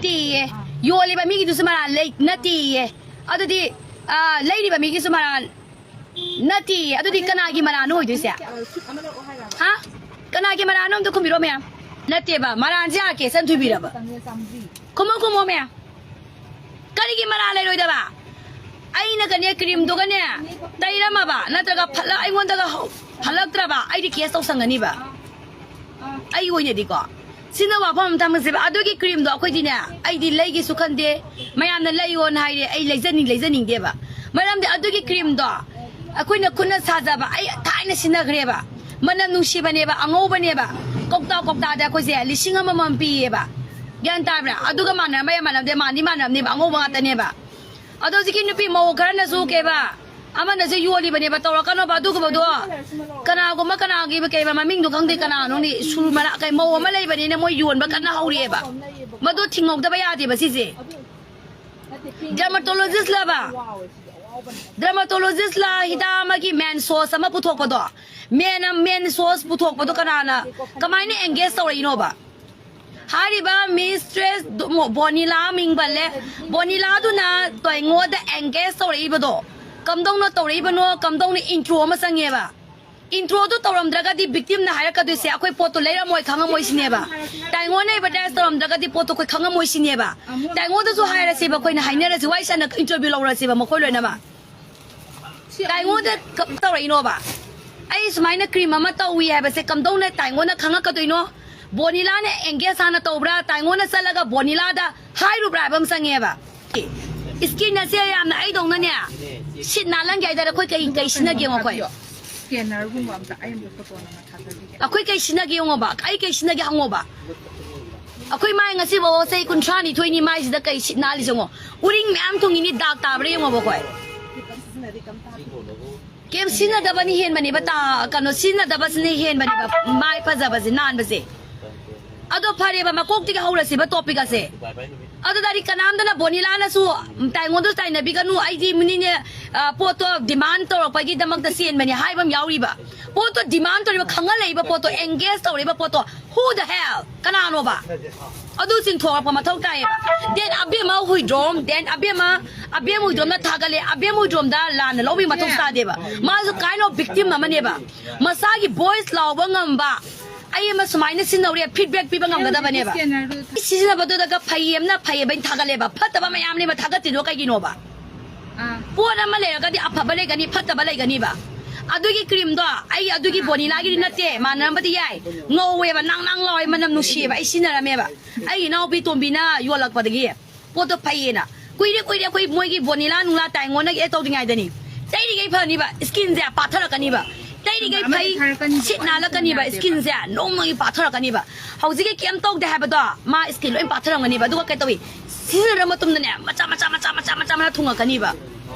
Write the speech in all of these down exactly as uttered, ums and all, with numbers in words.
ꯅꯠꯇꯦꯌꯦ꯫ ꯌꯣꯜꯂꯤꯕ ꯃꯤꯒꯤꯗꯨꯁꯨ ꯃꯔꯥꯜ ꯂꯩ ꯅꯠꯇꯦꯌꯦ꯫ ꯑꯗꯨꯗꯤ, ꯑ, ꯂꯩꯔꯤꯕ ꯃꯤꯒꯤꯁꯨ ꯃꯔꯥꯜ ꯅꯠꯇꯦꯌꯦ꯫ ꯑꯗꯨꯗꯤ ꯀꯅꯥꯒꯤ ꯃꯔꯥꯜꯅꯣ ꯑꯣꯏꯗꯣꯏꯁꯦ? ꯍꯥ? ꯀꯅꯥꯒꯤ ꯃꯔꯥꯜꯅꯣ ꯑꯝꯇ ꯈꯨꯝꯕꯤꯔꯣ ꯃꯌꯥꯝ꯫ ꯅꯠꯇꯦꯕ, ꯃꯔꯥꯜꯁꯦ ꯑꯥꯔ ꯀꯦ ꯁꯟꯊꯣꯏꯕꯤꯔꯕ? ꯈꯨꯝꯃꯣ, ꯈꯨꯝꯃꯣ ꯃꯌꯥꯝ꯫ ꯀꯔꯤꯒꯤ ꯃꯔꯥꯜ ꯂꯩꯔꯣꯏꯗꯕ? ꯑꯩꯅꯒꯅꯦ ꯀ꯭ꯔꯤꯝꯗꯨꯒꯅꯦ ꯇꯩꯔꯝꯃꯕ ꯅꯠꯇ꯭ꯔꯒ ꯐꯠꯂ-, ꯑꯩꯉꯣꯟꯗꯒ ꯍꯧ-, ꯍꯜꯂꯛꯇ꯭ꯔꯕ, ꯑꯩꯗꯤ ꯀꯦꯁ ꯇꯧꯁꯟꯒꯅꯤꯕ꯫ ꯑꯩꯒꯤ ꯑꯣꯏꯅꯗꯤꯀꯣ꯫ ꯁꯤꯅ ꯋꯥꯐꯝ ꯑꯃ ꯊꯝꯃꯁꯦꯕ꯫ ꯑꯗꯨꯒꯤ ꯀ꯭ꯔꯤꯝꯗꯣ ꯑꯩꯈꯣꯏꯗꯤꯅꯦ, ꯑꯩꯗꯤ ꯂꯩꯒꯦꯁꯨ ꯈꯟꯗꯦ꯫ ꯃꯌꯥꯝꯅ ꯂꯩꯌꯣꯅ ꯍꯥꯏꯔꯦ, ꯑꯩ ꯂꯩꯖꯅꯤꯡ-, ꯂꯩꯖꯅꯤꯡꯗꯦꯕ꯫ ꯃꯔꯝꯗꯤ ꯑꯗꯨꯒꯤ ꯀ꯭ꯔꯤꯝꯗꯣ ꯑꯩꯈꯣꯏꯅ ꯈꯨꯠꯅ ꯁꯥꯖꯕ, ꯑꯩ ꯊꯥꯏꯅ ꯁꯤꯖꯤꯟꯅꯈ꯭ꯔꯦꯕ꯫ ꯃꯅꯝ ꯅꯨꯡꯁꯤꯕꯅꯦꯕ, ꯑꯉꯧꯕꯅꯦꯕ꯫ ꯀꯧꯇꯥ ꯀꯧꯇꯥꯗ ꯑꯩꯈꯣꯏꯁꯦ ꯂꯤꯁꯤꯡ ꯑꯃꯃꯝ ꯄꯤꯌꯦꯕ꯫ ꯒ꯭ꯌꯥꯟ ꯇꯥꯕ꯭ꯔꯥ? ꯑꯗꯨꯒ ꯃꯥꯟꯅꯔꯝꯕ ꯌꯥꯝ ꯃꯥꯟꯅꯗꯦ, ꯃꯥꯟꯗꯤ ꯃꯥꯟꯅꯔꯝꯅꯦꯕ, ꯑꯉꯧꯕ ꯉꯥꯛꯇꯅꯦꯕ꯫ ꯑꯗꯣ ꯍꯧꯖꯤꯛꯀꯤ ꯅꯨꯄꯤ ꯃꯧ ꯈꯔꯅꯁꯨ ꯀꯩꯕ, ꯑꯃꯅꯁꯨ ꯌꯣꯜꯂꯤꯕꯅꯦꯕ, ꯇꯧꯔꯛꯀꯅꯣꯕ ꯑꯗꯨꯒꯨꯝꯕꯗꯣ꯫ ꯀꯅꯥꯒꯨꯝꯕ ꯀꯅꯥꯒꯤ ꯀꯩꯕ ꯃꯃꯤꯡꯗꯣ ꯈꯪꯗꯦ, ꯀꯅꯥꯅꯣ ꯈꯪꯗꯦ, ꯁꯨꯔ ꯃꯔꯥ-, ꯀꯩ ꯃꯧ ꯑꯃ ꯂꯩꯕꯅꯤꯅ ꯃꯣꯏ ꯌꯣꯟꯕ ꯀꯟꯅ ꯍꯧꯔꯤꯑꯦꯕ꯫ ꯃꯗꯨ ꯊꯤꯡꯍꯧꯗꯕ ꯌꯥꯗꯦꯕ ꯁꯤꯁꯦ꯫ ꯗꯔꯃꯥꯇꯣꯂꯣꯖꯤꯁ ꯂꯕ? ꯗꯔꯃꯥꯇꯣꯂꯣꯖꯤꯁ ꯂ ꯍꯤꯗꯥꯛ ꯑꯃꯒꯤ ꯃꯦꯟ ꯁꯣꯁ ꯑꯃ ꯄꯨꯊꯣꯛꯄꯗꯣ, ꯃꯦꯟ, ꯃꯦꯟ ꯁꯣꯁ ꯄꯨꯊꯣꯛꯄꯗꯣ ꯀꯅꯥꯅ, ꯀꯃꯥꯏꯅ ꯑꯦꯡꯒꯦꯖ ꯇꯧꯔꯛꯏꯅꯣꯕ? ꯍꯥꯏꯔꯤꯕ ꯃꯤꯁꯇ꯭ꯔꯦꯁ ꯕꯣꯅꯤꯂꯥ ꯃꯤꯡ ꯄꯜꯂꯦ꯫ ꯕꯣꯅꯤꯂꯥꯗꯨꯅ ꯇꯣꯏꯉꯣꯗ ꯑꯦꯡꯒꯦꯖ ꯇꯧꯔꯛꯏꯕꯗꯣ ꯀꯝꯗꯧꯅ ꯇꯧꯔꯛꯏꯕꯅꯣ, ꯀꯝꯗꯧꯅ ꯏꯟꯇ꯭ꯔꯣ ꯑꯃ ꯆꯪꯉꯦꯕ꯫ ꯏꯟꯇ꯭ꯔꯣꯗꯨ ꯇꯧꯔꯝꯗ꯭ꯔꯒꯗꯤ ꯚꯤꯛꯇꯤꯝꯅ ꯍꯥꯏꯔꯛꯀꯗꯣꯏꯁꯦ ꯑꯩꯈꯣꯏ ꯄꯣꯠꯇꯣ ꯂꯩꯔꯝꯃꯣꯏ, ꯈꯪꯉꯝꯃꯣꯏ ꯁꯤꯅꯦꯕ꯫ ꯇꯥꯏꯉꯣꯟꯅ ꯑꯦꯗꯚꯔꯇꯥꯏꯁ ꯇꯧꯔꯝꯗ꯭ꯔꯒꯗꯤ ꯄꯣꯠꯇꯣ ꯑꯩꯈꯣꯏ ꯈꯪꯉꯝꯃꯣꯏ ꯁꯤꯅꯦꯕ꯫ ꯇꯥꯏꯉꯣꯟꯗꯁꯨ ꯍꯥꯏꯔꯁꯦꯕ, ꯑꯩꯈꯣꯏꯅ ꯍꯥꯏꯅꯔꯁꯤ, ꯋꯥꯔꯤ ꯁꯥꯟꯅ ꯏꯟꯇꯔꯚ꯭ꯌꯨ ꯂꯧꯔꯁꯦꯕ ꯃꯈꯣꯏ ꯂꯣꯏꯅꯃꯛ꯫ ꯇꯥꯏꯉꯣꯟꯗ ꯀ-, ꯇꯧꯔꯛꯏꯅꯣꯕ? ꯑꯩ ꯁꯨꯃꯥꯏꯅ ꯀ꯭ꯔꯤꯝ ꯑꯃ ꯇꯧꯏ ꯍꯥꯏꯕꯁꯦ ꯀꯝꯗꯧꯅ ꯇꯥꯏꯉꯣꯟꯅ ꯈꯪꯉꯛꯀꯗꯣꯏꯅꯣ? ꯕꯣꯅꯤꯂꯥꯅ ꯑꯦꯡꯒꯦꯖ ꯍꯥꯟꯅ ꯇꯧꯕ꯭ꯔꯥ, ꯇꯥꯏꯉꯣꯟꯅ ꯆꯠꯂꯒ ꯕꯣꯅꯤꯂꯥꯗ ꯍꯥꯏꯔꯨꯕ꯭ꯔꯥ ꯍꯥꯏꯕ ꯑꯃ ꯆꯪꯉꯦꯕ꯫ ꯏꯁꯀꯤꯟ ꯑꯁꯦ ꯌꯥꯝꯅ ꯑꯩꯗꯧꯅꯅꯦ ꯁꯤꯠ ꯅꯥꯜꯍꯟꯒꯦ ꯍꯥꯏꯇꯥꯔꯦ, ꯑꯩꯈꯣꯏ ꯀꯩ, ꯀꯩ ꯁꯤꯖꯤꯟꯅꯒꯦ ꯌꯦꯡꯉꯣ ꯑꯩꯈꯣꯏ꯫ ꯁ꯭ꯀꯦꯅꯔꯒꯨꯝꯕ ꯑꯝꯇ ꯑꯩ ꯑꯝꯇ ꯐꯣꯇꯣ ꯅꯝꯃ ꯊꯥꯖꯔꯛꯀꯦ꯫ ꯑꯩꯈꯣꯏ ꯀꯩ ꯁꯤꯖꯤꯟꯅꯒꯦ ꯌꯦꯡꯉꯣꯕ, ꯑꯩ ꯀꯩ ꯁꯤꯖꯤꯟꯅꯒꯦ ꯍꯪꯉꯣꯕ꯫ ꯑꯩꯈꯣꯏ ꯃꯥꯏ ꯉꯁꯤꯐꯥꯎ ꯆꯍꯤ ꯀꯨꯟꯊ꯭ꯔꯥ ꯅꯤꯊꯣꯏꯅꯤ ꯃꯥꯏꯁꯤꯗ ꯀꯩ ꯁꯤꯠ ꯅꯥꯜꯂꯤꯁꯦ ꯌꯦꯡꯉꯣ꯫ ꯎꯔꯤꯡ ꯃꯌꯥꯝ ꯊꯨꯡꯉꯤꯅꯤ, ꯗꯥꯛ ꯇꯥꯕ꯭ꯔꯥ ꯌꯦꯡꯉꯣꯕ ꯑꯩꯈꯣꯏ꯫ ꯀꯩꯝ ꯁꯤꯖꯤꯟꯅꯗꯕꯅꯤ ꯍꯦꯟꯕꯅꯦꯕ, ꯇꯥ-, ꯀꯩꯅꯣ, ꯁꯤꯖꯤꯟꯅꯗꯕꯁꯤꯅ ꯍꯦꯟꯕꯅꯦꯕ ꯃꯥꯏ ꯐꯖꯕꯁꯦ, ꯅꯥꯟꯕꯁꯦ꯫ ꯑꯗꯣ ꯐꯔꯦꯕ, ꯃꯀꯣꯛꯇꯒꯤ ꯍꯧꯔꯁꯤꯕ ꯇꯣꯄꯤꯛ ꯑꯁꯦ꯫ ꯑꯗꯨꯗꯗꯤ ꯀꯅꯥꯝꯇꯅ ꯕꯣꯅꯤꯂꯥꯅꯁꯨ ꯇꯥꯏꯉꯣꯟꯗꯁꯨ ꯇꯥꯏꯅꯕꯤꯒꯅꯨ, ꯑꯩꯗꯤ ꯃꯤꯅꯤꯅꯦ, ꯑ, ꯄꯣꯠꯇꯣ ꯗꯤꯃꯥꯟ ꯇꯧꯔꯛꯄꯒꯤꯗꯃꯛꯇ ꯆꯦꯟꯕꯅꯦ ꯍꯥꯏꯕ ꯑꯃ ꯌꯥꯎꯔꯤꯕ꯫ ꯄꯣꯠꯇꯣ ꯗꯤꯃꯥꯟ ꯇꯧꯔꯤꯕ, ꯈꯪꯍꯜꯂꯛꯏꯕ ꯄꯣꯠꯇꯣ, ꯑꯦꯡꯒꯦꯖ ꯇꯧꯔꯤꯕ ꯄꯣꯠꯇꯣ, who the hell? ꯀꯅꯥꯅꯣꯕ? ꯑꯗꯨ ꯆꯤꯡꯊꯣꯛꯂꯛꯄ ꯃꯊꯧ ꯇꯥꯏꯌꯦꯕ. Then ꯑꯕꯦꯝꯃ ꯍꯨꯏꯗ꯭ꯔꯣꯝ, then ꯑꯕꯦꯝꯃ, ꯑꯕꯦꯝ ꯍꯨꯏꯗ꯭ꯔꯣꯝꯅ ꯊꯥꯒꯠꯂꯦ, ꯑꯕꯦꯝ ꯍꯨꯏꯗ꯭ꯔꯣꯝꯗ ꯂꯥꯟꯅ ꯂꯧꯕꯒꯤ ꯃꯊꯧ ꯇꯥꯗꯦꯕ. ꯃꯥꯁꯨ kind of victim ꯑꯃꯅꯦꯕ. ꯃꯁꯥꯒꯤ ꯚꯣꯏꯁ ꯂꯥꯎꯕ ꯉꯝꯕ, ꯑꯩ ꯑꯃ ꯁꯨꯃꯥꯏꯅ ꯁꯤꯖꯤꯟꯅꯧꯔꯦ ꯐꯤꯗꯕꯦꯛ ꯄꯤꯕ ꯉꯝꯒꯗꯕꯅꯦꯕ. ꯁꯤꯖꯤꯟꯅꯕꯗꯨꯗꯒ ꯐꯩꯌꯦꯝꯅ ꯐꯩꯌꯦꯕ ꯑꯩꯅ ꯊꯥꯒꯠꯂꯦꯕ, ꯐꯠꯇꯕ ꯃꯌꯥꯝꯅꯦꯕ ꯊꯥꯒꯠꯇꯤꯗꯣ ꯀꯩꯒꯤꯅꯣꯕ? ꯄꯣꯠ ꯑꯃ ꯂꯩꯔꯒꯗꯤ ꯑꯐꯕ ꯂꯩꯒꯅꯤ, ꯐꯠꯇꯕ ꯂꯩꯒꯅꯤꯕ. ꯑꯗꯨꯒꯤ ꯀ꯭ꯔꯤꯝꯗꯣ ꯑꯩ ꯑꯗꯨꯒꯤ ꯕꯣꯅꯤꯂꯥꯒꯤꯗꯤ ꯅꯠꯇꯦ, ꯃꯥꯟꯅꯔꯝꯕꯗꯤ ꯌꯥꯏ. ꯉꯧꯋꯦꯕ, ꯅꯥꯡ ꯅꯥꯡ ꯂꯥꯎꯋꯦ, ꯃꯅꯝ ꯅꯨꯡꯁꯤꯌꯦꯕ, ꯑꯩ ꯁꯤꯖꯤꯟꯅꯔꯝꯃꯦꯕ. ꯑꯩꯒꯤ ꯏꯅꯥꯎꯄꯤ ꯇꯣꯝꯕꯤꯅ ꯌꯣꯜꯂꯛꯄꯗꯒꯤ ꯄꯣꯠꯇꯣ ꯐꯩꯌꯦꯅ. ꯀꯨꯏꯔꯦ ꯀꯨꯏꯔꯦ ꯑꯩꯈꯣꯏ ꯃꯣꯏꯒꯤ ꯕꯣꯅꯤꯂꯥ ꯅꯨꯡꯂꯥ ꯇꯥꯏꯉꯣꯟꯅꯒꯤ ꯑꯦ ꯇꯧꯗ꯭ꯔꯤꯉꯩꯗꯅꯤ. ꯇꯩꯔꯤꯈꯩ ꯐꯅꯤꯕ, ꯁ꯭ꯀꯤꯟꯁꯦ ꯄꯥꯊꯔꯛꯀꯅꯤꯕ. ꯇꯩꯔꯤꯈꯩ ꯐꯩ, ꯁꯤꯠ ꯅꯥꯜꯂꯛꯀꯅꯤꯕ, ꯁ꯭ꯀꯤꯟꯁꯦ ꯅꯣꯡꯃꯒꯤ ꯄꯥꯊꯔꯛꯀꯅꯤꯕ. ꯍꯧꯖꯤꯛꯀꯤ ꯀꯩꯝ ꯇꯧꯗꯦ ꯍꯥꯏꯕꯗꯣ, ꯃꯥ ꯁ꯭ꯀꯤꯟ ꯂꯣꯏ ꯄꯥꯊꯔꯝꯒꯅꯤꯕ. ꯑꯗꯨꯒ ꯀꯩ ꯇꯧꯏ, ꯁꯤꯖꯤꯟꯅꯔ ꯃꯇꯨꯡꯗꯅꯦ ꯃꯆꯥ ꯃꯆꯥ ꯃꯆꯥ ꯃꯆꯥ ꯃꯆꯥ ꯃꯆꯥ ꯊꯨꯡꯉꯛꯀꯅꯤꯕ.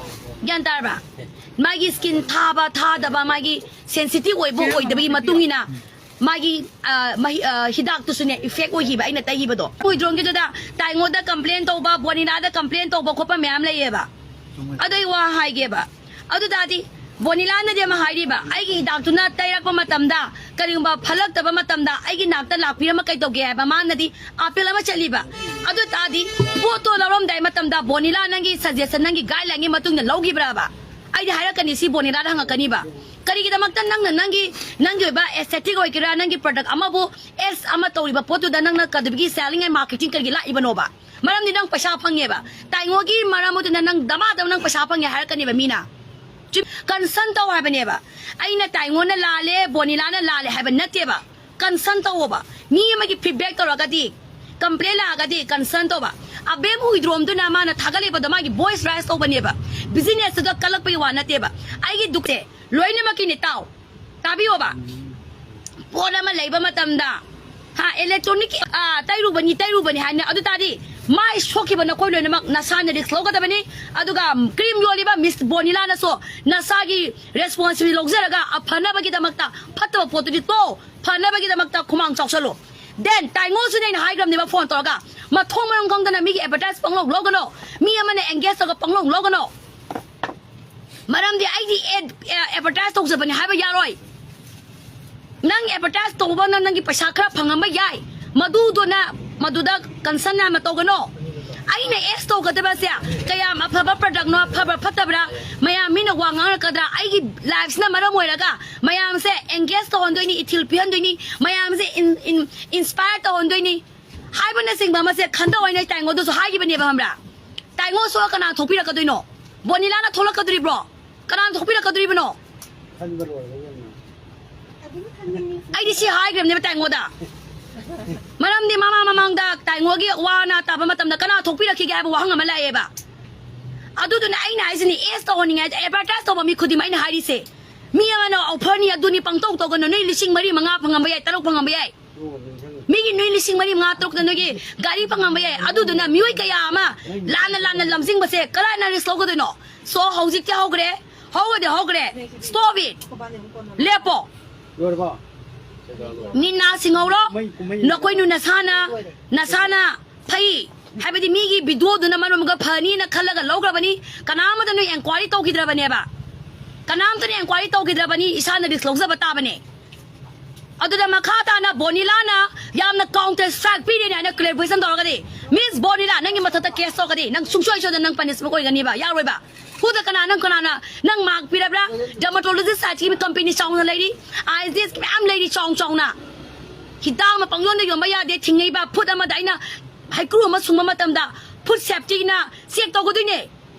ꯒ꯭ꯌꯥꯟ ꯇꯥꯔꯕ? ꯃꯥꯒꯤ ꯁ꯭ꯀꯤꯟ ꯊꯥꯕ ꯊꯥꯗꯕ, ꯃꯥꯒꯤ ꯁꯦꯟꯁꯤꯇꯤꯚ ꯑꯣꯏꯕ ꯑꯣꯏꯗꯕꯒꯤ ꯃꯇꯨꯡ ꯏꯟꯅ ꯃꯥꯒꯤ, ꯑ, ꯃꯍꯤ-, ꯑ, ꯍꯤꯗꯥꯛꯇꯨꯁꯨꯅꯦ ꯏꯐꯦꯛ ꯑꯣꯏꯈꯤꯕ ꯑꯩꯅ ꯇꯩꯈꯤꯕꯗꯣ. ꯋꯤꯗ꯭ꯔꯣꯝꯒꯤꯗꯨꯗ ꯇꯥꯏꯉꯣꯟꯗ ꯀꯝꯄ꯭ꯂꯦꯟ ꯇꯧꯕ, ꯕꯣꯅꯤꯂꯥꯗ ꯀꯝꯄ꯭ꯂꯦꯟ ꯇꯧꯕ ꯈꯣꯠꯄ ꯃꯌꯥꯝ ꯂꯩꯌꯦꯕ. ꯑꯗꯨ ꯑꯩ ꯋꯥ ꯍꯥꯏꯒꯦꯕ. ꯑꯗꯨ ꯇꯥꯔꯗꯤ ꯕꯣꯅꯤꯂꯥꯅꯗꯤ ꯑꯃ ꯍꯥꯏꯔꯤꯕ, ꯑꯩꯒꯤ ꯍꯤꯗꯥꯛꯇꯨꯅ ꯇꯩꯔꯛꯄ ꯃꯇꯝꯗ ꯀꯔꯤꯒꯨꯝꯕ ꯐꯠꯂꯛꯇꯕ ꯃꯇꯝꯗ ꯑꯩꯒꯤ ꯅꯥꯛꯇ ꯂꯥꯛꯄꯤꯔꯝꯃ ꯀꯩ ꯇꯧꯒꯦ ꯍꯥꯏꯕ? ꯃꯥꯅꯗꯤ ꯑꯥꯄꯦꯜ ꯑꯃ ꯆꯠꯂꯤꯕ. ꯑꯗꯨ ꯇꯥꯔꯗꯤ ꯄꯣꯠꯇꯣ ꯂꯧꯔꯝꯗꯥꯏ ꯃꯇꯝꯗ ꯕꯣꯅꯤꯂꯥ ꯅꯪꯒꯤ ꯁꯖꯦꯁꯟ, ꯅꯪꯒꯤ ꯒꯥꯏꯗꯂꯥꯏꯟꯒꯤ ꯃꯇꯨꯡ ꯏꯟꯅ ꯂꯧꯈꯤꯕ꯭ꯔꯕ? ꯑꯩꯗꯤ ꯍꯥꯏꯔꯛꯀꯅꯤ, ꯁꯤ ꯕꯣꯅꯤꯂꯥꯗ ꯍꯪꯉꯛꯀꯅꯤꯕ. ꯀꯔꯤꯒꯤꯗꯃꯛꯇ ꯅꯪꯅ ꯅꯪꯒꯤ, ꯅꯪꯒꯤ ꯑꯣꯏꯕ ꯑꯦꯁꯊꯦꯇꯤꯛ ꯑꯣꯏꯒꯦꯔꯥ, ꯅꯪꯒꯤ ꯄ꯭ꯔꯗꯛ ꯑꯃꯕꯨ ꯑꯦꯁ ꯑꯃ ꯇꯧꯔꯤꯕ ꯄꯣꯠꯇꯨꯗ ꯅꯪꯅ ꯀꯗꯕꯒꯤ ꯁꯦꯂꯤꯡ ꯑꯦꯟ ꯃꯥꯔꯀꯦꯇꯤꯡ ꯀꯔꯤꯒꯤ ꯂꯥꯛꯏꯕꯅꯣꯕ? ꯃꯔꯝꯗꯤ ꯅꯪ ꯄꯩꯁꯥ ꯐꯪꯉꯦꯕ. ꯇꯥꯏꯉꯣꯒꯤ ꯃꯔꯝ ꯑꯗꯨꯅ ꯅꯪ ꯗꯃꯥꯗꯃ ꯅꯪ ꯄꯩꯁꯥ ꯐꯪꯉꯦ ꯍꯥꯏꯔꯛꯀꯅꯦꯕ ꯃꯤꯅ. ꯀꯟꯁꯔꯟ ꯇꯧ ꯍꯥꯏꯕꯅꯦꯕ. ꯑꯩꯅ ꯇꯥꯏꯉꯣꯅ ꯂꯥꯜꯂꯦ, ꯕꯣꯅꯤꯂꯥꯅ ꯂꯥꯜꯂꯦ ꯍꯥꯏꯕ ꯅꯠꯇꯦꯕ. ꯀꯟꯁꯔꯟ ꯇꯧꯋꯣꯕ. ꯃꯤ ꯑꯃꯒꯤ ꯐꯤꯗꯕꯦꯛ ꯇꯧꯔꯒꯗꯤ, ꯀꯝꯄ꯭ꯂꯦꯟ ꯂꯥꯛꯑꯒꯗꯤ ꯀꯟꯁꯔꯟ ꯇꯧꯕ. ꯑꯕꯦꯝ ꯍꯨꯏꯗ꯭ꯔꯣꯝꯗꯨꯅ ꯃꯥꯅ ꯊꯥꯒꯠꯂꯤꯕꯗꯣ ꯃꯥꯒꯤ ꯚꯣꯏꯁ ꯔꯥꯏꯁ ꯇꯧꯕꯅꯦꯕ. ꯕꯤꯖꯤꯅꯦꯁꯇꯨꯗ ꯀꯜꯂꯛꯄꯒꯤ ꯋꯥ ꯅꯠꯇꯦꯕ. ꯑꯩꯒꯤ ꯗꯨꯛꯁꯦ ꯂꯣꯏꯅꯃꯛꯀꯤꯅꯦ, ꯇꯥꯎ. ꯇꯥꯕꯤꯌꯣꯕ. ꯄꯣꯠ ꯑꯃ ꯂꯩꯕ ꯃꯇꯝꯗ, ꯍꯥ, ꯏꯂꯦꯛꯇ꯭ꯔꯣꯅꯤꯛꯀꯤ, ꯑꯥ, ꯇꯩꯔꯨꯕꯅꯤ, ꯇꯩꯔꯨꯕꯅꯤ ꯍꯥꯏꯅ, ꯑꯗꯨ ꯇꯥꯔꯗꯤ ꯃꯥꯏ ꯁꯣꯛꯈꯤꯕ ꯅꯈꯣꯏ ꯂꯣꯏꯅꯃꯛ ꯅꯁꯥꯅ ꯔꯤꯛꯁ ꯂꯧꯒꯗꯕꯅꯤ. ꯑꯗꯨꯒ ꯀ꯭ꯔꯤꯝ ꯌꯣꯜꯂꯤꯕ ꯃꯤꯁ ꯕꯣꯅꯤꯂꯥꯅꯁꯨ ꯅꯁꯥꯒꯤ ꯔꯦꯁꯄꯣꯟꯁꯤꯕꯤꯂꯤꯇꯤ ꯂꯧꯖꯔꯒ ꯑꯐꯅꯕꯒꯤꯗꯃꯛꯇ ꯐꯠꯇꯕ ꯄꯣꯠꯇꯨꯗꯤ ꯇꯣ, ꯐꯅꯕꯒꯤꯗꯃꯛꯇ ꯈꯨꯃꯥꯡ ꯆꯥꯎꯁꯜꯂꯨ. ꯗꯦꯟ ꯇꯥꯏꯉꯣꯁꯨꯅꯦ ꯑꯩꯅ ꯍꯥꯏꯈ꯭ꯔꯕꯅꯦꯕ ꯐꯣꯟ ꯇꯧꯔꯒ, ꯃꯊꯣꯡ ꯃꯔꯝ ꯈꯪꯗꯅ ꯃꯤꯒꯤ ꯑꯦꯗꯚꯔꯇꯥꯏꯁ ꯄꯪꯂꯧ ꯂꯧꯒꯅꯣ, ꯃꯤ ꯑꯃꯅ ꯑꯦꯡꯒꯦꯖ ꯇꯧꯔꯒ ꯄꯪꯂꯧ ꯂꯧꯒꯅꯣ. ꯃꯔꯝꯗꯤ ꯑꯩꯗꯤ ꯑꯦꯗ-, ꯑꯦ, ꯑꯦꯗꯚꯔꯇꯥꯏꯁ ꯇꯧꯖꯕꯅꯤ ꯍꯥꯏꯕ ꯌꯥꯔꯣꯏ. ꯅꯪ ꯑꯦꯗꯚꯔꯇꯥꯏꯁ ꯇꯧꯕꯅ ꯅꯪꯒꯤ ꯄꯩꯁꯥ ꯈꯔ ꯐꯪꯉꯝꯕ ꯌꯥꯏ, ꯃꯗꯨꯗꯨꯅ ꯃꯗꯨꯗ ꯀꯟꯁꯔꯟ ꯌꯥꯝꯅ ꯇꯧꯒꯅꯣ꯫ ꯑꯩꯅ ꯑꯦꯁ ꯇꯧꯒꯗꯕꯁꯦ ꯀꯌꯥꯝ ꯑꯐꯕ ꯄ꯭ꯔꯗꯛꯅꯣ, ꯐꯕ꯭ꯔꯥ ꯐꯠꯇꯕ꯭ꯔꯥ, ꯃꯌꯥꯝ ꯃꯤꯅ ꯋꯥ ꯉꯥꯡꯉꯛꯀꯗ꯭ꯔꯥ, ꯑꯩꯒꯤ ꯂꯥꯏꯐꯁꯤꯅ ꯃꯔꯝ ꯑꯣꯏꯔꯒ ꯃꯌꯥꯝꯁꯦ ꯑꯦꯡꯒꯦꯖ ꯇꯧꯍꯟꯗꯣꯏꯅꯤ, ꯏꯊꯤꯜ ꯄꯤꯍꯟꯗꯣꯏꯅꯤ, ꯃꯌꯥꯝꯁꯦ ꯏꯟꯁꯄꯥꯌꯔ ꯇꯧꯍꯟꯗꯣꯏꯅꯤ ꯍꯥꯏꯕꯅꯆꯤꯡꯕ ꯑꯃꯁꯦ ꯈꯟꯊꯧ ꯍꯥꯏꯅ ꯑꯩ ꯇꯥꯏꯉꯣꯗꯁꯨ ꯍꯥꯏꯈꯤꯕꯅꯦꯕ, ꯈꯪꯕ꯭ꯔꯥ? ꯇꯥꯏꯉꯣ ꯁꯣꯛꯑ ꯀꯅꯥ ꯊꯣꯛꯄꯤꯔꯛꯀꯗꯣꯏꯅꯣ? ꯕꯣꯅꯤꯂꯥꯅ ꯊꯣꯛꯂꯛꯀꯗꯣꯔꯤꯕ꯭ꯔꯣ? ꯀꯅꯥꯅ ꯊꯣꯛꯄꯤꯔꯛꯀꯗꯣꯔꯤꯕꯅꯣ? ꯈꯟꯕ ꯂꯣꯏꯔꯒ ꯌꯦꯡꯉꯣ꯫ ꯑꯩꯗꯤ ꯁꯤ ꯍꯥꯏꯈ꯭ꯔꯕꯅꯦꯕ ꯇꯥꯏꯉꯣꯗ꯫ ꯃꯔꯝꯗꯤ ꯃꯃꯥꯡ ꯃꯃꯥꯡꯗ ꯇꯥꯏꯉꯣꯒꯤ ꯋꯥꯅ ꯇꯥꯕ ꯃꯇꯝꯗ ꯀꯅꯥ ꯊꯣꯛꯄꯤꯔꯛꯈꯤꯒꯦ ꯍꯥꯏꯕ ꯋꯥꯍꯪ ꯑꯃ ꯂꯥꯛꯑꯦꯕ꯫ ꯑꯗꯨꯗꯨꯅ ꯑꯩꯅ ꯍꯥꯏꯁꯤꯅꯤ, ꯑꯦꯁ ꯇꯧꯍꯟꯅꯤꯡꯉꯦ ꯍꯥꯏꯁꯦ, ꯑꯦꯗꯚꯔꯇꯥꯏꯁ ꯇꯧꯕ ꯃꯤ ꯈꯨꯗꯤꯡꯃꯛ ꯑꯩꯅ ꯍꯥꯏꯔꯤꯁꯦ, ꯃꯤ ꯑꯃꯅ ꯑꯣꯐꯔꯅꯤ ꯑꯗꯨꯅꯤ ꯄꯪꯇꯧ ꯇꯧꯒꯅꯨ꯫ ꯅꯣꯏ ꯂꯤꯁꯤꯡ ꯃꯔꯤ ꯃꯉꯥ ꯐꯪꯉꯝꯕ ꯌꯥꯏ, ꯇꯔꯨꯛ ꯐꯪꯉꯝꯕ ꯌꯥꯏ꯫ ꯃꯤꯒꯤ ꯅꯣꯏ ꯂꯤꯁꯤꯡ ꯃꯔꯤ ꯃꯉꯥ ꯇꯔꯨꯛꯇ ꯅꯣꯏꯒꯤ ꯒꯥꯔꯤ ꯐꯪꯉꯝꯕ ꯌꯥꯏ꯫ ꯑꯗꯨꯗꯨꯅ ꯃꯤꯑꯣꯏ ꯀꯌꯥ ꯑꯃ ꯂꯥꯟꯅ ꯂꯥꯟꯅ ꯂꯝꯖꯤꯡꯕꯁꯦ ꯀꯗꯥꯏꯅ ꯔꯤꯁ ꯂꯧꯒꯗꯣꯏꯅꯣ? ꯁꯣ ꯍꯧꯖꯤꯛꯇꯤ ꯍꯧꯈ꯭ꯔꯦ, ꯍꯧꯔꯗꯤ ꯍꯧꯈ꯭ꯔꯦ꯫ Stop it. ꯂꯦꯞꯄꯣ꯫ ꯂꯣꯏꯔꯕꯣ? ꯅꯤꯟꯅ ꯁꯤꯡꯍꯧꯔꯣ꯫ ꯀꯨꯝꯍꯩ, ꯀꯨꯝꯍꯩ꯫ ꯅꯈꯣꯏꯅ ꯅꯁꯥꯅ, ꯅꯁꯥꯅ ꯐꯩ ꯍꯥꯏꯕꯗꯤ ꯃꯤꯒꯤ ꯚꯤꯗꯤꯑꯣꯗꯨꯅ ꯃꯔꯝ ꯑꯃꯒ ꯐꯅꯤꯅ ꯈꯜꯂꯒ ꯂꯧꯈ꯭ꯔꯕꯅꯤ꯫ ꯀꯅꯥ ꯑꯃꯗ ꯅꯣꯏ ꯑꯦꯟꯀ꯭ꯋꯥꯏꯔꯤ ꯇꯧꯈꯤꯗ꯭ꯔꯕꯅꯦꯕ, ꯀꯅꯥꯝꯇꯅ ꯑꯦꯟꯀ꯭ꯋꯥꯏꯔꯤ ꯇꯧꯈꯤꯗ꯭ꯔꯕꯅꯤ꯫ ꯏꯁꯥꯅ ꯔꯤꯁ ꯂꯧꯖꯕ ꯇꯥꯕꯅꯦ꯫ ꯑꯗꯨꯗ ꯃꯈꯥ ꯇꯥꯅ ꯕꯣꯅꯤꯂꯥꯅ ꯌꯥꯝꯅ ꯀꯥꯎꯟꯇꯔ ꯁ꯭ꯇ꯭ꯔꯥꯏꯛ ꯄꯤꯔꯦꯅꯦ ꯍꯥꯏꯅ ꯀ꯭ꯂꯦꯔꯤꯐꯤꯀꯦꯁꯟ ꯇꯧꯔꯒꯗꯤ, ꯃꯤꯁ ꯕꯣꯅꯤꯂꯥ, ꯅꯪꯒꯤ ꯃꯊꯛꯇ ꯀꯦꯁ ꯇꯧꯔꯒꯗꯤ ꯅꯪ ꯁꯨꯡꯁꯣꯏ ꯁꯣꯏꯗꯅ ꯅꯪ ꯄꯅꯤꯁꯃꯦꯟ ꯑꯣꯏꯒꯅꯤꯕ, ꯌꯥꯔꯣꯏꯕ꯫ ꯍꯨꯗ ꯀꯅꯥ, ꯅꯪ ꯀꯅꯥꯅ ꯅꯪ ꯃꯥꯔꯛ ꯄꯤꯔꯕ꯭ꯔꯥ? ꯗꯔꯃꯥꯇꯣꯂꯣꯖꯤꯁ ꯁꯥꯏꯠꯀꯤ ꯀꯝꯄꯦꯅꯤ ꯆꯥꯎꯅ ꯂꯩꯔꯤ, ꯑꯥꯏ ꯑꯦꯁ ꯗꯤ ꯑꯦꯁ ꯃꯌꯥꯝ ꯂꯩꯔꯤ ꯆꯥꯎ ꯆꯥꯎꯅ꯫ ꯍꯤꯗꯥꯛ ꯑꯃ ꯄꯪꯌꯣꯟꯗ ꯌꯣꯟꯕ ꯌꯥꯗꯦ, ꯊꯤꯡꯉꯛꯏꯕ꯫ ꯐꯨꯗ ꯑꯃꯗ ꯑꯩꯅ ꯍꯩꯀ꯭ꯔꯨ ꯑꯃ ꯁꯨꯡꯕ ꯃꯇꯝꯗ ꯐꯨꯗ ꯁꯦꯐꯇꯤꯅ ꯆꯦꯛ ꯇꯧꯒꯗꯣꯏꯅꯦ꯫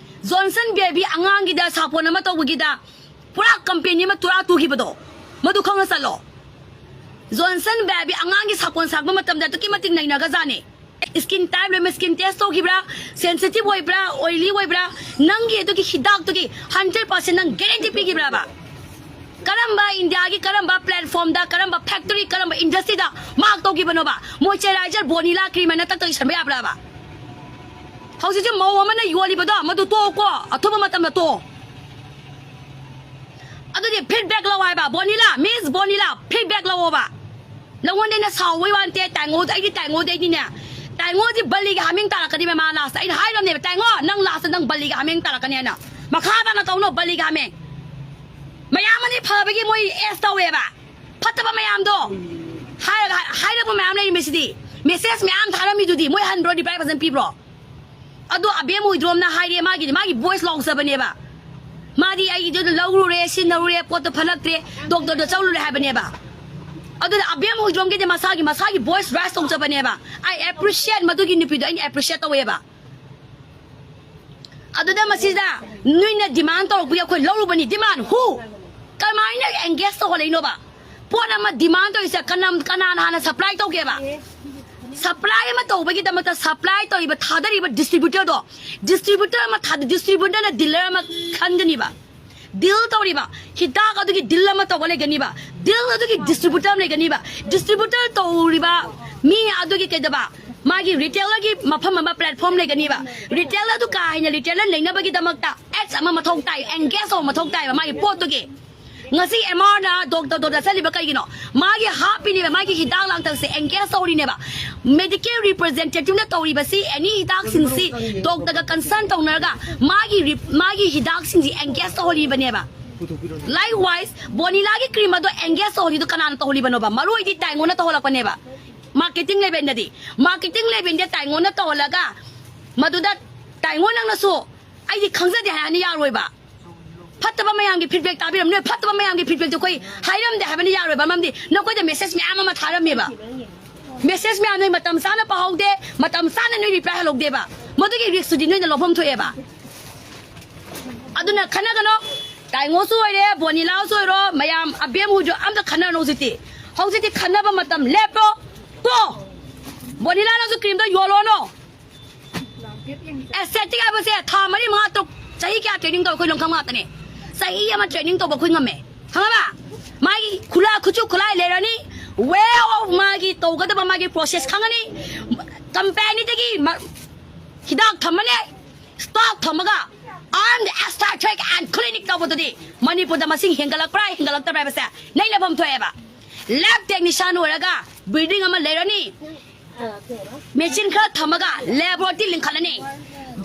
ꯖꯣꯟꯁꯟ ꯕꯦꯕꯤ ꯑꯉꯥꯡꯒꯤꯗ ꯁꯥꯄꯣꯟ ꯑꯃ ꯇꯧꯕꯒꯤꯗ ꯄꯨꯔꯥ ꯀꯝꯄꯦꯅꯤ ꯑꯃ ꯇꯨꯔꯥ ꯇꯨꯈꯤꯕꯗꯣ, ꯃꯗꯨ ꯈꯪꯅ ꯆꯠꯂꯣ꯫ ꯖꯣꯟꯁꯟ ꯕꯦꯕꯤ ꯑꯉꯥꯡꯒꯤ ꯁꯥꯄꯣꯟ ꯁꯥꯄ ꯃꯇꯝꯗ ꯑꯗꯨꯛꯀꯤ ꯃꯇꯤꯛ ꯅꯩꯅꯒꯖꯥꯠꯅꯤ꯫ ꯁ꯭ꯀꯤꯟ ꯇꯥꯏꯞ ꯂꯣꯏꯅꯃꯛ ꯁ꯭ꯀꯤꯟ ꯇꯦꯁ ꯇꯧꯈꯤꯕ꯭ꯔꯥ, ꯁꯦꯟꯁꯤꯇꯤꯚ ꯑꯣꯏꯕ꯭ꯔꯥ, ꯑꯣꯏꯂꯤ ꯑꯣꯏꯕ꯭ꯔꯥ, ꯅꯪꯒꯤ ꯑꯗꯨꯒꯤ ꯍꯤꯗꯥꯛꯇꯨꯒꯤ ꯍꯟꯗ꯭ꯔꯦꯠ ꯄꯥꯔꯁꯦꯟ ꯅꯪ ꯒꯦꯔꯦꯟꯇꯤ ꯄꯤꯈꯤꯕ꯭ꯔꯕ? ꯀꯔꯝꯕ ꯏꯟꯗꯤꯌꯥꯒꯤ ꯀꯔꯝꯕ ꯄ꯭ꯂꯦꯠꯐꯣꯝꯗ, ꯀꯔꯝꯕ ꯐꯦꯛꯇꯔꯤ, ꯀꯔꯝꯕ ꯏꯟꯗꯁꯇ꯭ꯔꯤꯗ ꯃꯥꯔꯛ ꯇꯧꯈꯤꯕꯅꯣꯕ? ꯃꯣꯏꯆꯔꯥꯏꯖꯔ ꯕꯣꯅꯤꯂꯥ ꯀ꯭ꯔꯤꯝ ꯍꯥꯏꯅ ꯇꯛꯇ ꯏꯁꯟꯕ ꯌꯥꯕ꯭ꯔꯕ? ꯍꯧꯖꯤꯛꯁꯦ ꯃꯧ ꯑꯃꯅ ꯌꯣꯜꯂꯤꯕꯗꯣ ꯃꯗꯨ ꯇꯣꯛꯑꯣꯀꯣ, ꯑꯊꯨꯕ ꯃꯇꯝꯗ ꯇꯣꯛꯑꯣ꯫ ꯑꯗꯨꯗꯤ ꯐꯤꯗꯕꯦꯛ ꯂꯧ ꯍꯥꯏꯕ, ꯕꯣꯅꯤꯂꯥ, ꯃꯤꯁ ꯕꯣꯅꯤꯂꯥ, ꯐꯤꯗꯕꯦꯛ ꯂꯧꯑꯣꯕ꯫ ꯅꯉꯣꯟꯗ ꯑꯩꯅ ꯁꯥꯎꯕꯩ ꯋꯥ ꯅꯠꯇꯦ, ꯇꯥꯏꯉꯣ, ꯑꯩꯗꯤ ꯇꯥꯏꯉꯣꯗꯩꯗꯤꯅꯦ, ꯇꯥꯏꯉꯣꯗꯤ ꯕꯜꯂꯤꯒꯤ ꯍꯥꯃꯦꯡ ꯇꯥꯔꯛꯀꯅꯤꯕ ꯃꯥ ꯂꯥꯁꯇ꯫ ꯑꯩꯅ ꯍꯥꯏꯔꯕꯅꯦꯕ, ꯇꯥꯏꯉꯣ, ꯅꯪ ꯂꯥꯁꯇ ꯅꯪ ꯕꯜꯂꯤꯒꯤ ꯍꯥꯃꯦꯡ ꯇꯥꯔꯛꯀꯅꯤ ꯍꯥꯏꯅ꯫ ꯃꯈꯥ ꯇꯥꯅ ꯇꯧꯅꯣ ꯕꯜꯂꯤꯒꯤ ꯍꯥꯃꯦꯡ꯫ ꯃꯌꯥꯝ ꯑꯅꯤ ꯐꯕꯒꯤ ꯃꯣꯏ ꯑꯦꯁ ꯇꯧꯋꯦꯕ꯫ ꯐꯠꯇꯕ ꯃꯌꯥꯝꯗꯣ ꯍꯥꯏꯔꯒ, ꯍꯥꯏꯔꯛꯄ ꯃꯌꯥꯝ ꯂꯩꯔꯤꯕꯁꯤꯗꯤ꯫ ꯃꯦꯁꯦꯖ ꯃꯌꯥꯝ ꯊꯥꯔꯝꯃꯤꯗꯨꯗꯤ ꯃꯣꯏ ꯍꯟꯕ꯭ꯔꯣ? ꯔꯤꯄ꯭ꯂꯥꯏ ꯐꯖꯅ ꯄꯤꯕ꯭ꯔꯣ? ꯑꯗꯣ ꯑꯕꯦꯝ ꯍꯨꯏꯗ꯭ꯔꯣꯝꯅ ꯍꯥꯏꯔꯦ, ꯃꯥꯒꯤꯗꯤ ꯃꯥꯒꯤ ꯚꯣꯏꯁ ꯂꯥꯎꯖꯕꯅꯦꯕ꯫ ꯃꯥꯗꯤ ꯑꯩꯒꯤꯗꯨꯗ ꯂꯧꯔꯨꯔꯦ, ꯁꯤꯖꯤꯟꯅꯔꯨꯔꯦ, ꯄꯣꯠꯇꯣ ꯐꯠꯂꯛꯇ꯭ꯔꯦ, ꯗꯣꯛꯇꯔꯗ ꯆꯠꯂꯨꯔꯦ ꯍꯥꯏꯕꯅꯦꯕ꯫ ꯑꯗꯨꯅ ꯑꯕꯦꯝ ꯍꯨꯏꯗ꯭ꯔꯣꯝꯒꯤꯗꯤ ꯃꯁꯥꯒꯤ, ꯃꯁꯥꯒꯤ ꯚꯣꯏꯁ ꯔꯥꯏꯁ ꯇꯧꯖꯕꯅꯦꯕ꯫ ꯑꯥꯏ ꯑꯦꯄ꯭ꯔꯤꯁꯤꯌꯦꯠ ꯃꯗꯨꯒꯤ ꯅꯨꯄꯤꯗꯣ, ꯑꯩꯅ ꯑꯦꯄ꯭ꯔꯤꯁꯤꯌꯦꯠ ꯇꯧꯋꯦꯕ꯫ ꯑꯗꯨꯗ ꯃꯁꯤꯗ ꯅꯣꯏꯅ ꯗꯤꯃꯥꯟ ꯇꯧꯔꯛꯄꯒꯤ ꯑꯩꯈꯣꯏ ꯂꯧꯔꯨꯕꯅꯤ꯫ ꯗꯤꯃꯥꯟ ꯍꯨ? ꯀꯃꯥꯏꯅ ꯑꯦꯡꯒꯦꯖ ꯇꯧꯍꯜꯂꯛꯏꯅꯣꯕ? ꯄꯣꯠ ꯑꯃ ꯗꯤꯃꯥꯟ ꯇꯧꯔꯤꯁꯦ ꯀꯅꯥ, ꯀꯅꯥꯅ ꯍꯥꯟꯅ ꯁꯄ꯭ꯂꯥꯏ ꯇꯧꯒꯦꯕ? ꯁꯄ꯭ꯂꯥꯏ ꯑꯃ ꯇꯧꯕꯒꯤꯗꯃꯛꯇ ꯁꯄ꯭ꯂꯥꯏ ꯇꯧꯔꯤꯕ, ꯊꯥꯗꯔꯤꯕ ꯗꯤꯁꯇ꯭ꯔꯤꯕ꯭ꯌꯨꯇꯔꯗꯣ, ꯗꯤꯁꯇ꯭ꯔꯤꯕ꯭ꯌꯨꯇꯔ ꯑꯃ ꯊꯥꯗ, ꯗꯤꯁꯇ꯭ꯔꯤꯕ꯭ꯌꯨꯇꯔꯅ ꯗꯤꯂꯔ ꯑꯃ ꯈꯟꯒꯅꯤꯕ꯫ ꯗꯤꯜ ꯇꯧꯔꯤꯕ ꯍꯤꯗꯥꯛ ꯑꯗꯨꯒꯤ ꯗꯤꯜ ꯑꯃ ꯇꯧꯕ ꯂꯩꯒꯅꯤꯕ, ꯗꯤꯜ ꯑꯗꯨꯒꯤ ꯗꯤꯁꯇ꯭ꯔꯤꯕ꯭ꯌꯨꯇꯔ ꯑꯃ ꯂꯩꯒꯅꯤꯕ, ꯗꯤꯁꯇ꯭ꯔꯤꯕ꯭ꯌꯨꯇꯔ ꯇꯧꯔꯤꯕ ꯃꯤ ꯑꯗꯨꯒꯤ ꯀꯩꯗꯧꯕ, ꯃꯥꯒꯤ ꯔꯤꯇꯦꯂꯔꯒꯤ ꯃꯐꯝ ꯑꯃ, ꯄ꯭ꯂꯦꯠꯐꯣꯝ ꯂꯩꯒꯅꯤꯕ꯫ ꯔꯤꯇꯦꯂꯔ ꯑꯗꯨ ꯀꯥ ꯍꯦꯟꯅ ꯔꯤꯇꯦꯂꯔ ꯂꯩꯅꯕꯒꯤꯗꯃꯛꯇ ꯑꯦꯠꯁ ꯑꯃ ꯃꯊꯧ ꯇꯥꯏ, ꯑꯦꯡꯒꯦꯖ ꯇꯧꯕ ꯃꯊꯧ ꯇꯥꯏꯕ ꯃꯥꯒꯤ ꯄꯣꯠꯇꯨꯒꯤ꯫ ꯉꯁꯤ ꯑꯦꯝ ꯑꯥꯔꯅ ꯗꯣꯛꯇꯔ ꯗꯣꯛꯇꯔ ꯆꯠꯂꯤꯕ ꯀꯩꯒꯤꯅꯣ? ꯃꯥꯒꯤ ꯍꯥꯞꯄꯤꯅꯦꯕ, ꯃꯥꯒꯤ ꯍꯤꯗꯥꯛ ꯂꯥꯡꯊꯛꯁꯦ ꯑꯦꯡꯒꯦꯖ ꯇꯧꯔꯤꯅꯦꯕ꯫ ꯃꯦꯗꯤꯀꯦꯜ ꯔꯤꯄ꯭ꯔꯖꯦꯟꯇꯦꯇꯤꯚꯅ ꯇꯧꯔꯤꯕꯁꯤ ꯑꯦꯅꯤ ꯍꯤꯗꯥꯛꯁꯤꯡꯁꯤ ꯗꯣꯛꯇꯔꯒ ꯀꯟꯁꯜ ꯇꯧꯅꯔꯒ ꯃꯥꯒꯤ ꯔꯤ-, ꯃꯥꯒꯤ ꯍꯤꯗꯥꯛꯁꯤꯡꯁꯤ ꯑꯦꯡꯒꯦꯖ ꯇꯧꯍꯜꯂꯤꯕꯅꯦꯕ꯫ ꯂꯥꯏꯛꯋꯥꯏꯁ, ꯕꯣꯅꯤꯂꯥꯒꯤ ꯀ꯭ꯔꯤꯝ ꯑꯗꯣ ꯑꯦꯡꯒꯦꯖ ꯇꯧꯍꯜꯂꯤꯗꯣ ꯀꯅꯥꯅ ꯇꯧꯍꯜꯂꯤꯕꯅꯣꯕ? ꯃꯔꯨ ꯑꯣꯏꯗꯤ ꯇꯥꯏꯉꯣꯟꯅ ꯇꯧꯍꯜꯂꯛꯄꯅꯦꯕ꯫ ꯃꯥꯔꯀꯦꯇꯤꯡ ꯂꯦꯚꯦꯜꯗꯗꯤ, ꯃꯥꯔꯀꯦꯇꯤꯡ ꯂꯦꯚꯦꯜꯗ ꯇꯥꯏꯉꯣꯟꯅ ꯇꯧꯍꯜꯂꯒ ꯃꯗꯨꯗ ꯇꯥꯏꯉꯣꯟ ꯅꯪꯅꯁꯨ "ꯑꯩꯗꯤ ꯈꯪꯖꯗꯦ" ꯍꯥꯏꯔꯅꯤ, ꯌꯥꯔꯣꯏꯕ꯫ ꯐꯠꯇꯕ ꯃꯌꯥꯝꯒꯤ ꯐꯤꯗꯕꯦꯛ ꯇꯥꯕꯤꯔꯝꯅꯤ꯫ ꯐꯠꯇꯕ ꯃꯌꯥꯝꯒꯤ ꯐꯤꯗꯕꯦꯛꯇꯣ ꯑꯩꯈꯣꯏ ꯍꯥꯏꯔꯝꯗꯦ ꯍꯥꯏꯕꯅꯤ, ꯌꯥꯔꯣꯏꯕ꯫ ꯃꯔꯝꯗꯤ ꯅꯈꯣꯏꯗ ꯃꯦꯁꯦꯖ ꯃꯌꯥꯝ ꯑꯃ ꯊꯥꯔꯝꯃꯦꯕ꯫ ꯃꯦꯁꯦꯖ ꯃꯌꯥꯝ ꯅꯣꯏ ꯃꯇꯝ ꯆꯥꯅ ꯄꯥꯍꯧꯗꯦ, ꯃꯇꯝ ꯆꯥꯅ ꯅꯣꯏ ꯔꯤꯄ꯭ꯂꯥꯏ ꯍꯜꯍꯧꯗꯦꯕ꯫ ꯃꯗꯨꯒꯤ ꯔꯤꯛꯁꯇꯨꯗꯤ ꯅꯣꯏꯅ ꯂꯧꯐꯝ ꯊꯣꯛꯑꯦꯕ꯫ ꯑꯗꯨꯅ ꯈꯟꯅꯒꯅꯣ꯫ ꯇꯥꯏꯉꯣꯁꯨ ꯑꯣꯏꯔꯦ, ꯕꯣꯅꯤꯂꯥꯁꯨ ꯑꯣꯏꯔꯣ, ꯃꯌꯥꯝ ꯑꯕꯦꯝ ꯍꯨꯏꯁꯨ ꯑꯝꯇ ꯈꯟꯅꯔꯅꯣ ꯍꯧꯖꯤꯛꯇꯤ꯫ ꯍꯧꯖꯤꯛꯇꯤ ꯈꯟꯅꯕ ꯃꯇꯝ ꯂꯦꯞꯄꯣ꯫ ꯇꯣ꯫ ꯕꯣꯅꯤꯂꯥꯅꯁꯨ ꯀ꯭ꯔꯤꯝꯗꯣ ꯌꯣꯜꯂꯣꯅꯣ꯫ ꯑꯦꯁꯊꯦꯇꯤꯛ ꯍꯥꯏꯕꯁꯦ ꯊꯥ ꯃꯔꯤ, ꯃꯉꯥ, ꯇꯔꯨꯛ, ꯆꯍꯤ ꯀꯌꯥ ꯇ꯭ꯔꯦꯅꯤꯡ ꯇꯧꯕ ꯑꯩꯈꯣꯏ ꯂꯣꯡꯈꯝ ꯉꯥꯛꯇꯅꯦ꯫ ꯆꯍꯤ ꯑꯃ ꯇ꯭ꯔꯦꯅꯤꯡ ꯇꯧꯕ ꯑꯩꯈꯣꯏ ꯉꯝꯃꯦ꯫ ꯈꯪꯉꯕ? ꯃꯥꯒꯤ ꯈꯨꯂꯥ, ꯈꯨꯠꯁꯨ ꯈꯨꯠꯂꯥꯏ ꯂꯩꯔꯅꯤ꯫ ꯋꯦ ꯑꯣꯐ ꯃꯥꯒꯤ ꯇꯧꯒꯗꯕ ꯃꯥꯒꯤ ꯄ꯭ꯔꯣꯁꯦꯁ ꯈꯪꯉꯅꯤ꯫ ꯀꯝꯄꯦꯅꯤꯗꯒꯤ ꯃ-, ꯍꯤꯗꯥꯛ ꯊꯝꯃꯅꯤ꯫ ꯁ꯭ꯇꯣꯛ ꯊꯝꯃꯒ, "I am the obstetric and clinic" ꯇꯧꯕꯗꯨꯗꯤ ꯃꯅꯤꯄꯨꯔꯗ ꯃꯁꯤꯡ ꯍꯦꯟꯒꯠꯂꯛꯄ꯭ꯔꯥ ꯍꯦꯟꯒꯠꯂꯛꯇꯕ꯭ꯔꯥ ꯍꯥꯏꯕꯁꯦ ꯅꯩꯅꯐꯝ ꯊꯣꯛꯑꯦꯕ꯫ ꯂꯦꯕ ꯇꯦꯛꯅꯤꯁꯤꯌꯥꯟ ꯑꯣꯏꯔꯒ ꯕꯤꯜꯗꯤꯡ ꯑꯃ ꯂꯩꯔꯅꯤ, ꯃꯦꯆꯤꯟ ꯈꯔ ꯊꯝꯃꯒ ꯂꯦꯕꯣꯔꯦꯇꯔꯤ ꯂꯤꯡꯈꯠꯂꯅꯤ꯫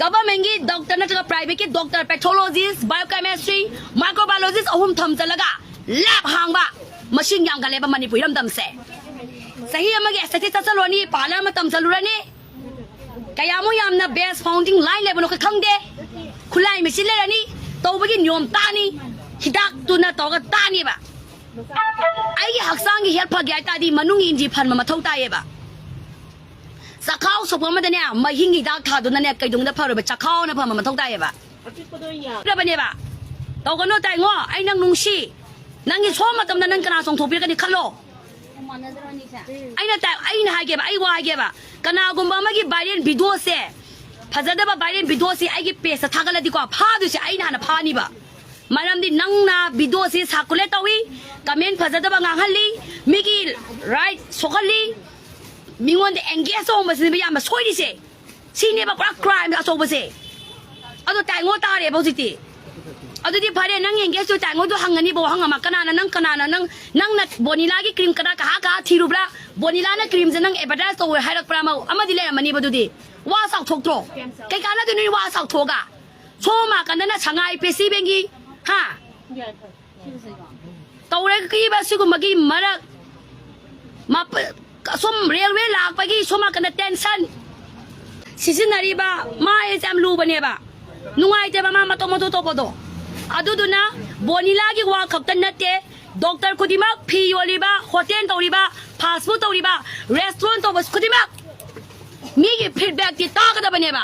ꯒꯚꯔꯟꯃꯦꯟꯒꯤ ꯗꯣꯛꯇꯔ ꯅꯠꯇ꯭ꯔꯒ ꯄ꯭ꯔꯥꯏꯚꯦꯠꯀꯤ ꯗꯣꯛꯇꯔ, ꯄꯦꯊꯣꯂꯣꯖꯤꯁ, ꯕꯥꯏꯑꯣꯀꯦꯃꯤꯁꯇ꯭ꯔꯤ, ꯃꯥꯏꯀ꯭ꯔꯣꯕꯥꯏꯑꯣꯂꯣꯖꯤꯁ ꯑꯍꯨꯝ ꯊꯝꯖꯤꯜꯂꯒ ꯂꯦꯕ ꯍꯥꯡꯕ꯫ ꯃꯁꯤꯡ ꯌꯥꯝꯒꯠꯂꯦꯕ ꯃꯅꯤꯄꯨꯔ ꯏꯔꯝꯗꯝꯁꯦ꯫ ꯆꯍꯤ ꯑꯃꯒꯤ ꯑꯦꯁꯊꯦꯇꯤꯛ ꯆꯠꯆꯜꯂꯨꯔꯅꯤ, ꯄꯥꯔꯂꯔ ꯑꯃ ꯇꯝꯁꯜꯂꯨꯔꯅꯤ, ꯀꯌꯥꯃꯨꯛ ꯌꯥꯝꯅ ꯕꯦꯁ ꯐꯥꯎꯟꯗꯤꯡ ꯂꯥꯏꯟ ꯂꯩꯕꯅꯣ ꯑꯩꯈꯣꯏ ꯈꯪꯗꯦ꯫ ꯈꯨꯠꯂꯥꯏ ꯃꯦꯆꯤꯟ ꯂꯩꯔꯅꯤ, ꯇꯧꯕꯒꯤ ꯅꯤꯌꯣꯝ ꯇꯥꯅꯤ, ꯍꯤꯗꯥꯛꯇꯨꯅ ꯇꯧꯔꯒ ꯇꯥꯅꯤꯕ꯫ ꯑꯩꯒꯤ ꯍꯛꯆꯥꯡꯒꯤ ꯍꯦꯜꯊ ꯐꯒꯦ ꯍꯥꯏ ꯇꯥꯔꯗꯤ ꯃꯅꯨꯡꯒꯤ ꯏꯟꯖꯤ ꯐꯟꯕ ꯃꯊꯧ ꯇꯥꯏꯌꯦꯕ꯫ ꯆꯈꯥꯎ ꯁꯣꯛꯄ ꯑꯃꯗꯅꯦ ꯃꯍꯤꯡ ꯍꯤꯗꯥꯛ ꯊꯥꯗꯨꯅꯅꯦ ꯀꯩꯗꯧꯅꯨꯡꯗ ꯐꯔꯣꯏꯕ, ꯆꯈꯥꯎꯅ ꯐꯕ ꯃꯊꯧ ꯇꯥꯏꯌꯦꯕ꯫ ꯐꯔꯕꯅꯦꯕ꯫ ꯇꯧꯒꯅꯨ ꯇꯥꯏꯉꯣ, ꯑꯩ ꯅꯪ ꯅꯨꯡꯁꯤ꯫ ꯅꯪꯒꯤ ꯁꯣꯝ ꯃꯇꯝꯗ ꯅꯪ ꯀꯅꯥ ꯆꯣꯡꯊꯣꯛꯄꯤꯔꯛꯀꯅꯤ ꯈꯜꯂꯣ꯫ ꯑꯩꯅ ꯇꯥꯏ, ꯑꯩꯅ ꯍꯥꯏꯒꯦꯕ, ꯑꯩ ꯋꯥ ꯍꯥꯏꯒꯦꯕ꯫ ꯀꯅꯥꯒꯨꯝꯕ ꯑꯃꯒꯤ ꯚꯥꯏꯔꯦꯜ ꯚꯤꯗꯤꯑꯣꯁꯦ, ꯐꯖꯗꯕ ꯚꯥꯏꯔꯦꯜ ꯚꯤꯗꯤꯑꯣꯁꯦ ꯑꯩꯒꯤ ꯄꯦꯖꯇ ꯊꯥꯒꯠꯂꯗꯤꯀꯣ, ꯐꯥꯗꯣꯏꯁꯦ ꯑꯩꯅ ꯍꯥꯟꯅ ꯐꯥꯅꯤꯕ꯫ ꯃꯔꯝꯗꯤ ꯅꯪꯅ ꯚꯤꯗꯤꯑꯣꯁꯤ ꯁꯥꯀꯨꯂꯦꯠ ꯇꯧꯏ, ꯀꯃꯦꯟ ꯐꯖꯗꯕ ꯉꯥꯡꯍꯜꯂꯤ, ꯃꯤꯒꯤ ꯔꯥꯏꯠ ꯁꯣꯛꯍꯜꯂꯤ, ꯃꯤꯉꯣꯟꯗ ꯑꯦꯡꯒꯦꯖ ꯇꯧꯍꯟꯕꯁꯤꯅꯦꯕ ꯌꯥꯝꯅ ꯁꯣꯏꯔꯤꯁꯦ꯫ ꯁꯤꯅꯦꯕ ꯄꯨꯔꯥ ꯀ꯭ꯔꯥꯏꯝ ꯑꯆꯧꯕꯁꯦ꯫ ꯑꯗꯣ ꯇꯥꯏꯉꯣ ꯇꯥꯔꯦꯕ ꯍꯧꯖꯤꯛꯇꯤ꯫ ꯑꯗꯨꯗꯤ ꯐꯔꯦ, ꯅꯪ ꯑꯦꯡꯒꯦꯖ ꯇꯧ ꯇꯥꯏꯉꯣꯗꯣ ꯍꯪꯉꯅꯤꯕ ꯋꯥꯍꯪ ꯑꯃ, ꯀꯅꯥꯅ ꯅꯪ, ꯀꯅꯥꯅ ꯅꯪ, ꯅꯪꯅ ꯕꯣꯅꯤꯂꯥꯒꯤ ꯀ꯭ꯔꯤꯝ ꯀꯅꯥ ꯀꯍꯥ ꯀꯍꯥ ꯊꯤꯔꯨꯕ꯭ꯔꯥ? ꯕꯣꯅꯤꯂꯥꯅ ꯀ꯭ꯔꯤꯝꯁꯦ ꯅꯪ ꯑꯦꯗꯚꯔꯇꯥꯏꯁ ꯇꯧꯋꯦ ꯍꯥꯏꯔꯛꯄ꯭ꯔꯥ? ꯑꯃ, ꯑꯃꯗꯤ ꯂꯩꯔꯝꯃꯅꯤꯕ꯫ ꯑꯗꯨꯗꯤ ꯋꯥ ꯆꯥꯎꯊꯣꯛꯇ꯭ꯔꯣ? ꯀꯩ ꯀꯥꯟꯅꯗꯣꯏꯅꯣ ꯋꯥ ꯆꯥꯎꯊꯣꯛꯑꯒ? ꯁꯣꯝ ꯅꯥꯀꯟꯗꯅ ꯁꯉꯥꯏ ꯐꯦꯁꯇꯤꯚꯦꯜꯒꯤ, ꯍꯥ? ꯇꯧꯔꯛꯏꯕ ꯁꯤꯒꯨꯝꯕꯒꯤ ꯃꯔꯛ, ꯃꯄ-, ꯑꯁꯣꯝ ꯔꯦꯜꯋꯦ ꯂꯥꯛꯄꯒꯤ ꯁꯣꯝ ꯅꯥꯀꯟꯗ ꯇꯦꯟꯁꯟ ꯁꯤꯖꯤꯟꯅꯔꯤꯕ, ꯃꯥ ꯑꯩꯁꯦ ꯌꯥꯝ ꯂꯨꯕꯅꯦꯕ꯫ ꯅꯨꯡꯉꯥꯏꯇꯦꯕ ꯃꯥ ꯃꯇꯧ ꯃꯇꯧ ꯇꯧꯕꯗꯣ꯫ ꯑꯗꯨꯗꯨꯅ ꯕꯣꯅꯤꯂꯥꯒꯤ ꯋꯥ ꯈꯛꯇ ꯅꯠꯇꯦ, ꯗꯣꯛꯇꯔ ꯈꯨꯗꯤꯡꯃꯛ, ꯐꯤ ꯌꯣꯜꯂꯤꯕ, ꯍꯣꯇꯦꯜ ꯇꯧꯔꯤꯕ, ꯐꯥꯁ ꯐꯨꯗ ꯇꯧꯔꯤꯕ, ꯔꯦꯁꯇꯨꯔꯦꯟ ꯇꯧꯕ ꯈꯨꯗꯤꯡꯃꯛ ꯃꯤꯒꯤ ꯐꯤꯗꯕꯦꯛꯇꯤ ꯇꯥꯒꯗꯕꯅꯦꯕ꯫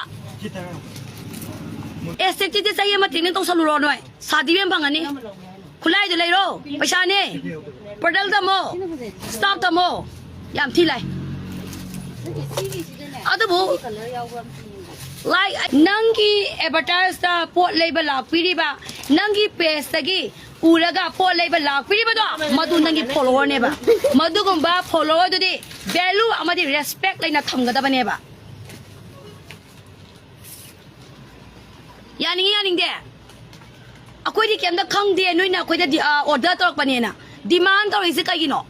ꯑꯦꯁꯊꯦꯇꯤꯛꯇꯤ ꯆꯍꯤ ꯑꯃ ꯇ꯭ꯔꯦꯅꯤꯡ ꯇꯧꯁꯜꯂꯨꯔꯣ ꯅꯣꯏ꯫ ꯁꯥꯔꯇꯤꯐꯤꯀꯦꯠ ꯐꯪꯉꯅꯤ꯫ ꯈꯨꯠꯂꯥꯏꯗꯨ ꯂꯩꯔꯣ, ꯄꯩꯁꯥꯅꯦ꯫ ꯄ꯭ꯔꯗꯜ ꯇꯝꯃꯣ, ꯁ꯭ꯇꯥꯞ ꯇꯝꯃꯣ꯫ ꯌꯥꯝ ꯊꯤ ꯂꯥꯏ꯫ ꯑꯗꯨꯕꯨ ꯂꯥꯏ, ꯅꯪꯒꯤ ꯑꯦꯗꯚꯔꯇꯥꯏꯁꯇ ꯄꯣꯠ ꯂꯩꯕ ꯂꯥꯛꯄꯤꯔꯤꯕ, ꯅꯪꯒꯤ ꯄꯦꯖꯇꯒꯤ ꯎꯔꯒ ꯄꯣꯠ ꯂꯩꯕ ꯂꯥꯛꯄꯤꯔꯤꯕꯗꯣ, ꯃꯗꯨ ꯅꯪꯒꯤ ꯐꯣꯂꯣꯋꯔꯅꯦꯕ꯫ ꯃꯗꯨꯒꯨꯝꯕ ꯐꯣꯂꯣꯋꯔꯗꯨꯗꯤ ꯚꯦꯂꯨ ꯑꯃꯗꯤ ꯔꯦꯁꯄꯦꯛ ꯂꯩꯅ ꯊꯝꯒꯗꯕꯅꯦꯕ꯫ ꯌꯥꯅꯤꯡꯉꯤ ꯌꯥꯅꯤꯡꯗꯦ? ꯑꯩꯈꯣꯏꯗꯤ ꯀꯩꯝꯇ ꯈꯪꯗꯦ, ꯅꯣꯏꯅ ꯑꯩꯈꯣꯏꯗ ꯗꯤ-, ꯑ, ꯑꯣꯔꯗꯔ ꯇꯧꯔꯛꯄꯅꯦꯅ꯫ ꯗꯤꯃꯥꯟ ꯇꯧꯔꯛꯏꯁꯦ ꯀꯩꯒꯤꯅꯣ?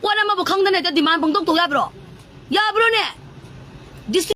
ꯄꯣꯠ ꯑꯃꯕꯨ ꯈꯪꯗꯅ ꯍꯦꯛꯇ ꯗꯤꯃꯥꯟ ꯄꯪꯇꯧ ꯇꯧ ꯌꯥꯕ꯭ꯔꯣ? ꯌꯥꯕ꯭ꯔꯣꯅꯦ? ꯗꯤꯁ-